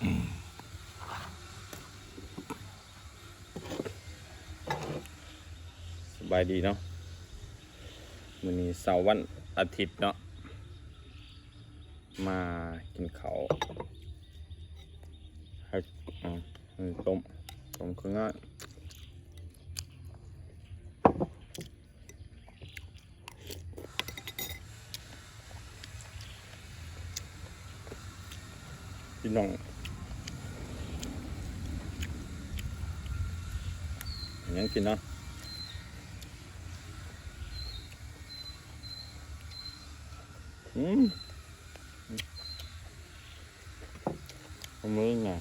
ສະບາຍດີເນາະ ມື້ນີ້ເຊົ້າວັນອາທິດເນາະ ມາກິນເຂົ້າ ໃຫ້ ອືມ ຕົ້ມ ຕົ້ມເຄື່ອງງ່າຍ. ພີ່ນ້ອງ ຍັງກິນເນາະ ອືມ ເອົາມືຫຍັງ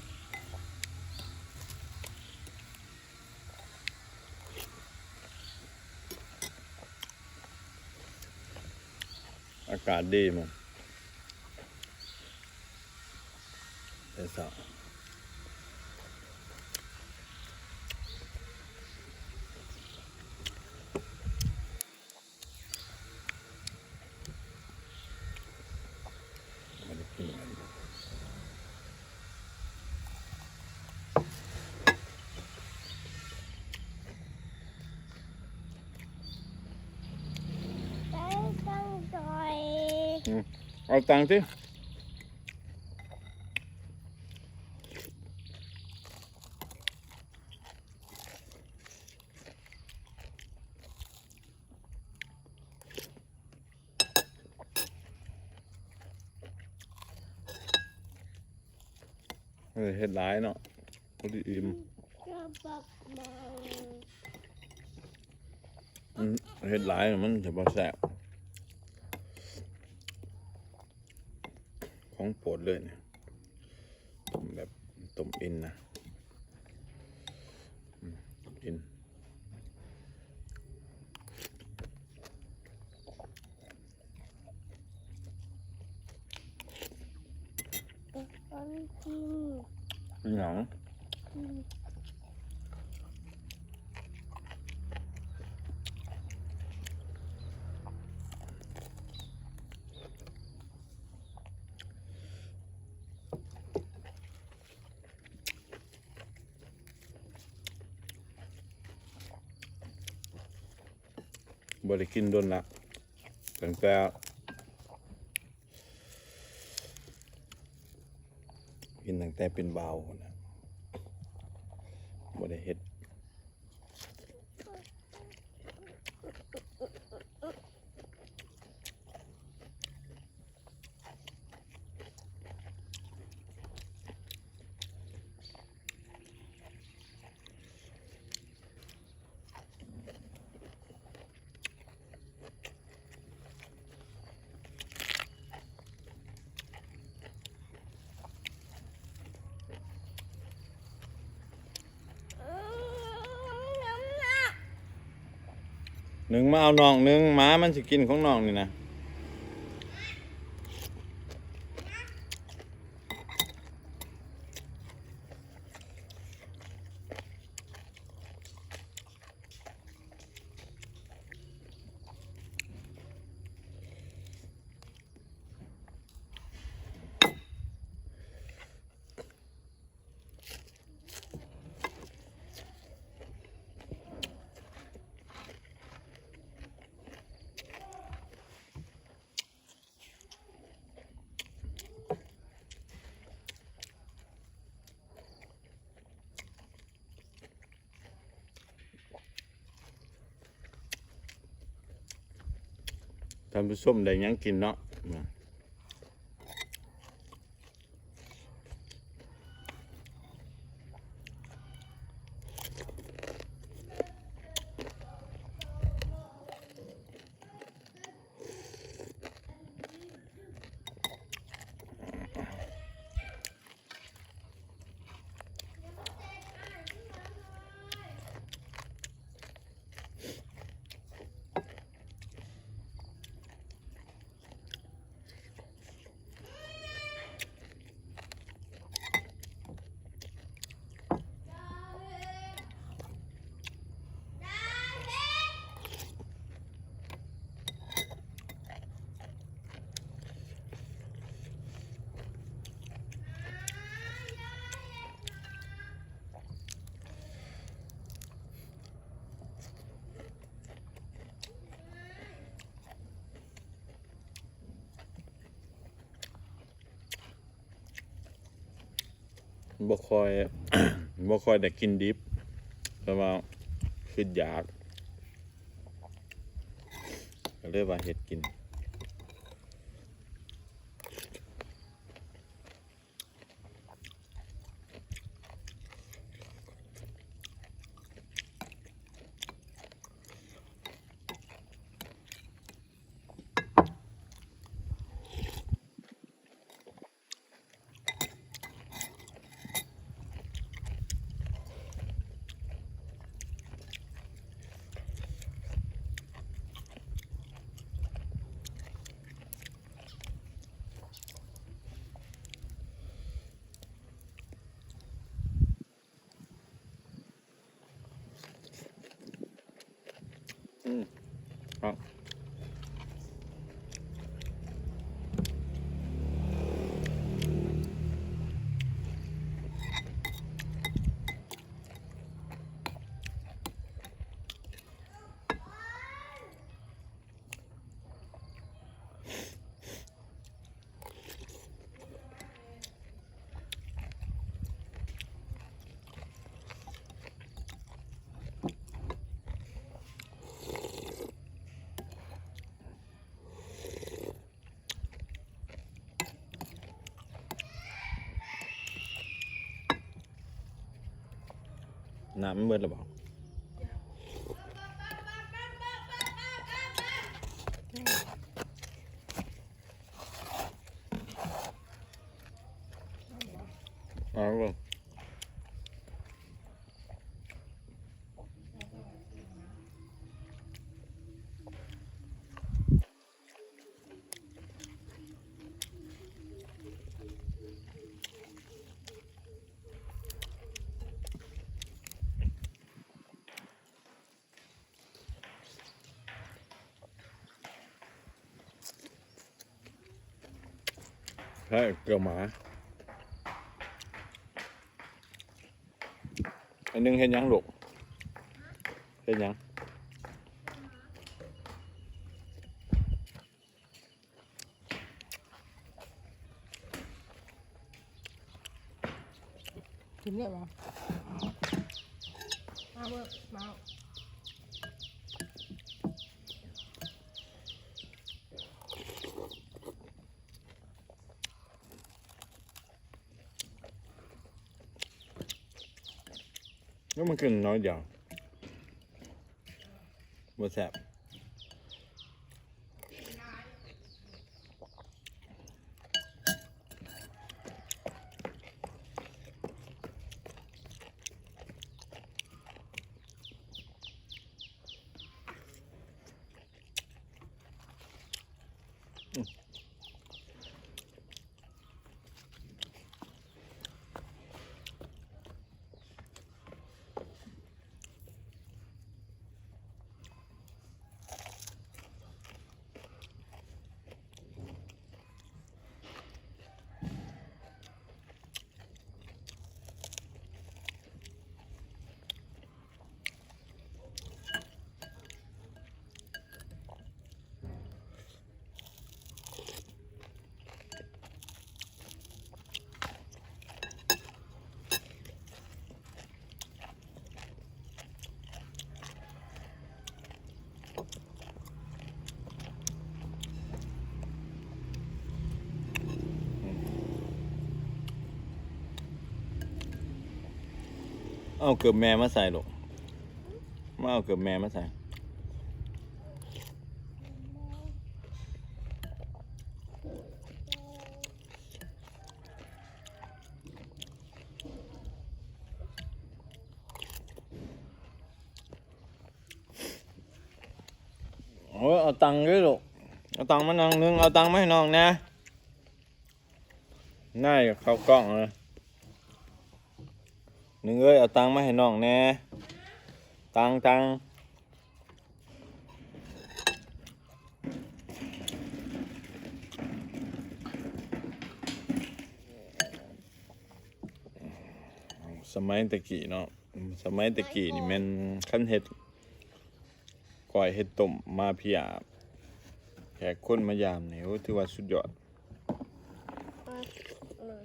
ອາກາດດີມື້ ແຕ່ເຊົ້າ. ອືມ ເອົາຕັງຕິ. ເອີ ເຮັດຫຼາຍເນາະ ພໍດີອີ່ມ ອືມ ເຮັດຫຼາຍມັນຈະບໍ່ແຊບ ຂອງໂປດເລີຍນີ້ ຕົ້ມແບບ ຕົ້ມເອັນນະ ອືມ ເອັນ ເປັນຫຍັງ? ບໍ່ໄດ້ກິນດົນລະ ຕັ້ງແຕ່ ກິນຕັ້ງແຕ່ເປັນບ່າວພຸ້ນນະ ບໍ່ໄດ້ເຮັດ. ໜຶ່ງ ມາເອົານ້ອງໜຶ່ງ ໝາມັນຊິກິນຂອງນ້ອງນີ້ນະ. ທ່ານຜູ້ຊົມໄດ້ຫຍັງກິນເນາະ. ອ ບໍ່ຄ່ອຍ ບໍ່ຄ່ອຍໄດ້ກິນດິບ ແຕ່ວ່າຄຶດຢາກ ກໍເລີຍວ່າເຮັດກິນ. ອືມ ຄັກ. ນ້ຳມັນເບິດແລ້ວບໍ່? ເອົາເບິ່ງ. ໃຊ່ ເກືອໝາ. ອັນໜຶ່ງເຮັດຫຍັງລູກ? ເຮັດຫຍັງ? ກິນໄດ້ບໍ່? ມາເບິ່ງ ມາ. ແລ້ວມັນກິນໜ້ອຍດຽວ ບໍ່ແຊບ. ເອົາເກີບແມ່ມາໃສ່ລູກ ມາເອົາເກີບແມ່ມາໃສ່. ໂອ້ຍ ເອົາຕັງເດ້ລູກ ເອົາຕັງມາໜ່ອຍໜຶ່ງ ເອົາຕັງມາໃຫ້ນ້ອງແດ່. ນາຍເຂົ້າກ້ອງເລີຍ ໜຶ່ງເອີຍ ເອົາຕັງມາໃຫ້ນ້ອງແດ່ ຕັງ ຕັງ. ສະໄໝແຕ່ກີ້ເນາະ ສະໄໝແຕ່ກີ້ນີ້ແມ່ນ ຄັນເຮັດ ກ້ອຍເຮັດຕົ້ມມາເພຍ ແຂກຄົນມາຢາມນີ້ ໂອ້ ຖືວ່າສຸດຍອດ. ມາ ມາ.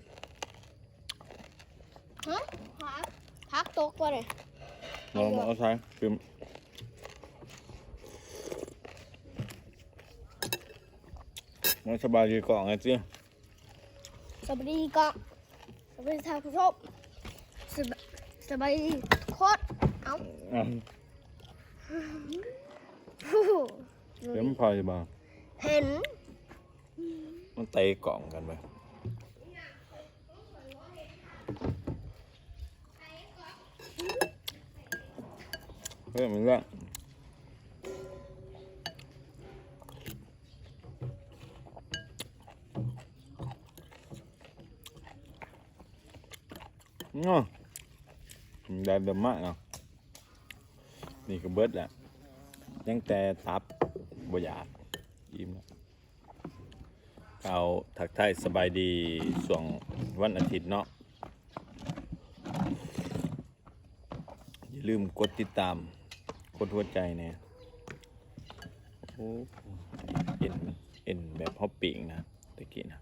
ຮະ ຜັກ ຜັກຕົກບໍ່ນີ້? ບໍ່ ບໍ່ເອົາໃສ່ ຖິ້ມ. ມາສະບາຍດີກ້ອງແດ່ຕິ. ສະບາຍດີກ້ອງ ສະບາຍດີທ່ານຜູ້ຊົມ ສະບາຍ ສະບາຍດີໂຄດ. ເອົ້າ ອືມ ເຫັນໃຜບໍ່? ເຫັນ ມັນເຕະກ້ອງກັນໄປ. ເຮີ້ຍ ມັນລະ ເນາະ ແດດເລີ່ມມາເນາະ. ນີ້ກໍເບິດແລ້ວ ຍັງແຕ່ຕັບ ບໍ່ຢາກ ອີ່ມແລ້ວ. ກ່າວທັກທາຍສະບາຍດີຊ່ວງວັນອາທິດເນາະ. ຢ່າລືມກົດຕິດຕາມ ກົດຫົວໃຈແດ່. ໂອ້ ເອັນ ເອັນແບບເຮົາປີ້ງນະ ຕະກີ້ນະ.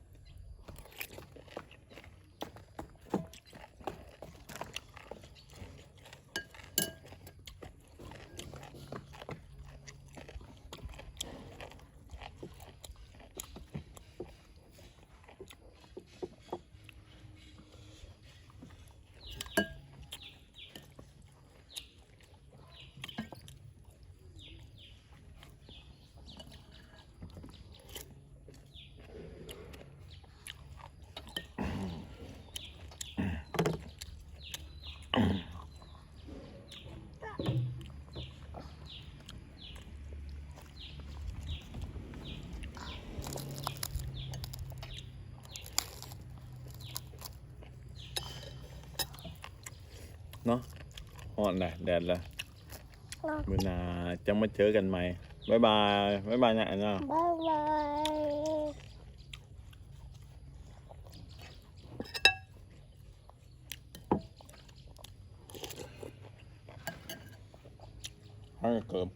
ເນາະ ຮ້ອນແຫຼະ ແດດແຫຼະ. ມື້ໜ້າຈັ່ງມາເຈີກັນໃໝ່. ບາຍບາຍ ບາຍບາຍນະ ບາຍບາຍ. ໃຫ້ເກີບ